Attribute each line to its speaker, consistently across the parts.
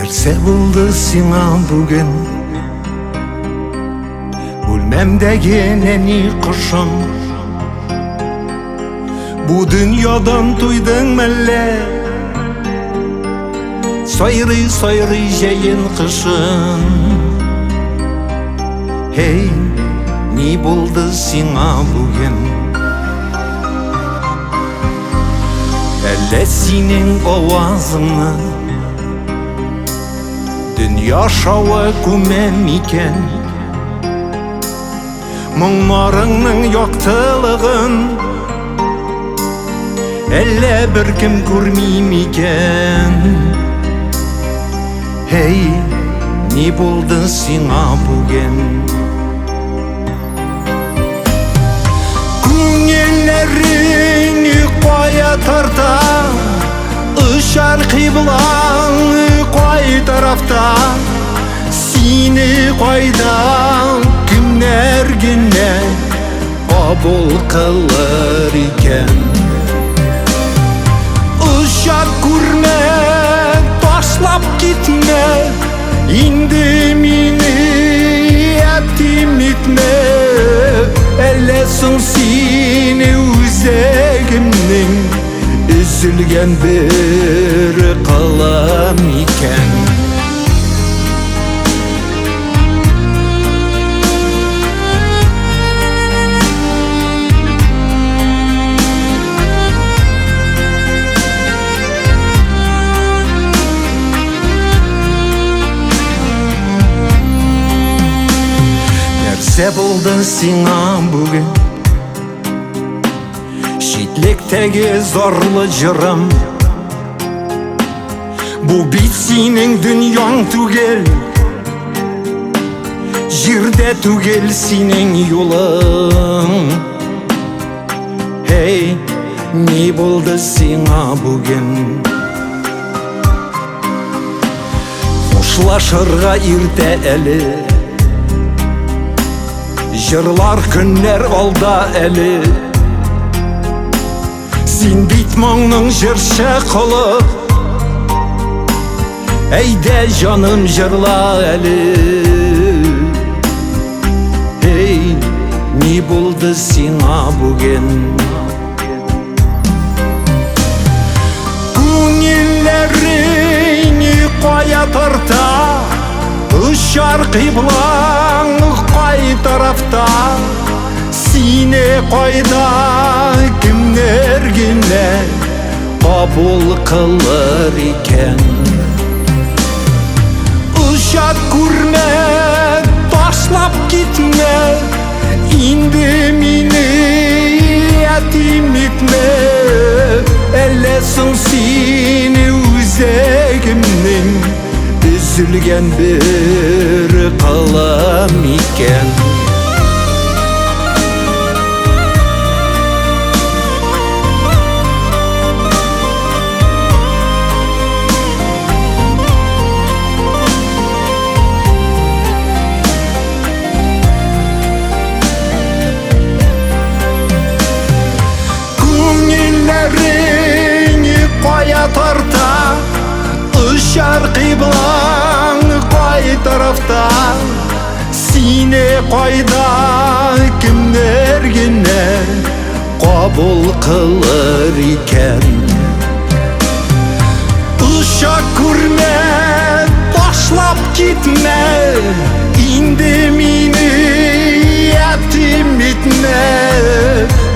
Speaker 1: Нәрсә булды сиңа бүген? Бүлмәмдәге нәни кошым. Бу дөньядан туйдың мәллә? Сайрый, сайрый җәен кышын. Һей, ни булды сиңа бүген? Әллә синең авазыңны Дөнья шавы күмә микән? Моңнарыңның яктылыгын Әллә беркем күрми микән? Һей, ни булды сиңа бүген? Күңелләрең кая тарта? Очар кыйблаң кай тарафта? Сине кайда кемнәр генә кабул кылыр икән? Очар күрмә, ташлап китмә, инде мине ятим итмә. Әллә соң сине үзәгемнең өзелгән бер кылым икән? Нәрсә булды сиңа бүген? Читлектәге зарлы җырым. Бу бит синең дөньяң түгел, Җирдә түгел синең юлың. Һей, ни булды сиңа бүген? Хушлашырга иртә әле, Җырлар көннәр алда әле. Син бит моңның җырчы колы, Әйдә, җаным, җырла әле. Эй, ни булды сиңа бүген? Күңелләрең кая тарта? Очар кыйблаң кай тарафта? Сине кайда кемнәр генә кабул кылыр икән? Оча күрмә, ташлап китмә, инде мине ятим итмә. Әллә соң сине үзәгемнең өзелгән бер кылым икән? Күңелләрең кая тарта? Очар кыйблаң кай тарафта? Сине кайда кемнәр генә кабул кылыр икән? Оча күрмә, ташлап китмә, инде мине ятим итмә.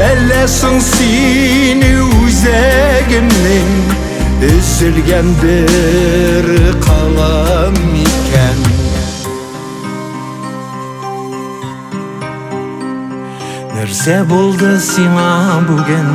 Speaker 1: Әллә соң сине үзәгемнең өзелгән бер кылым икән? Нәрсә булды сиңа бүген?